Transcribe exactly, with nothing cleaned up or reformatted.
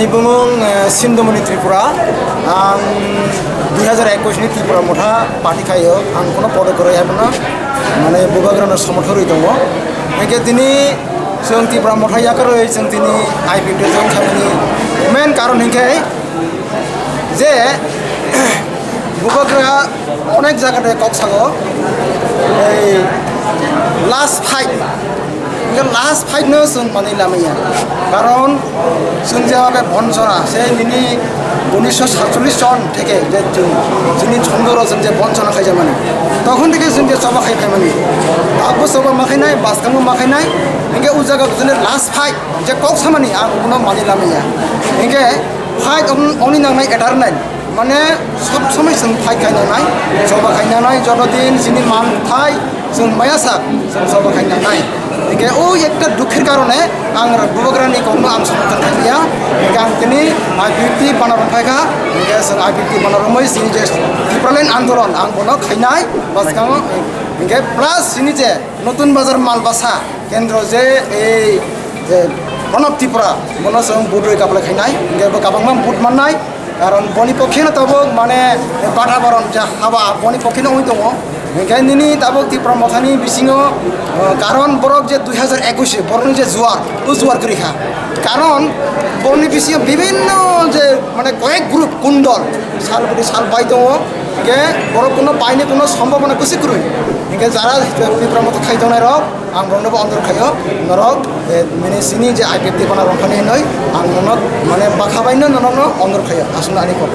Bumung, eh, Sindhumani Tripura. Ang dui hajar ekwis ni Tripura Motha party khaio. Ang kono podo kwrwi hai phano, mane, Bubagrano somorthon rwi tongo. Hinkhe tini chwng Tripura Motha yakarwi chwng tini I P F T join khaimani main karon hinkhe je Bubagra onek jaga de kok sago, ei last fight, hinkhe last fight no chwng manwi lamaya, karon chwng je abo bonsona se nini unisho satchollish son theke je chwng chini chondoro chwng je bonsona khaijamani, tokhon theke chwng je choba khai phaimani, abo choba ma khainai, bwskango ma khainai, hinkhe o jaga chwng last fight je kok samani ang uno manwi lamaya, hinkhe fight on-, oni nangnai eternal. Mane sob somoi chwng fight khaina nai, choba khaina nai, joto din chini man thai chwng maya sak chwng choba khaina nai. Hinkhe o ekta dukhir karone ang Bubagrani kokno ang somorthon khailiya. Hinkhe ang tini I P F T bana rok phaikha, hinkhe chwng I P F T bana romwi chini je Tipraland andolon ang bono khainai bwskango. Hinkhe plus chini je Notun Bazar Malbasa kendro je ei je Pranab Tripura, bono chwng vote rwi kaplai khainai, hinkhe bo kwbangma vote mannai, karon boni pokheno tabuk mane bathabaron je haba boni pokheno wngwi tongo, hinkhe nini tabuk Tripura Mothani bisingo, uh, karon borok je dui hajar ekwis borokni je juar, o juar kwrwi kha, karon boni bisingo bibinno je mane koyek group kundol sal budi sal bai tongo, hinkhe borok kuno paini kuno sombhabona kwswi kwrwi, hinkhe jara Tripura Motha khai tongnai rok, ang bono bo ondur khaio, norok, eh, mini sini je I P F T bana rok phani hinoi, ang nono mane bakha baino nono no ondur khaio, aswkno ani kok.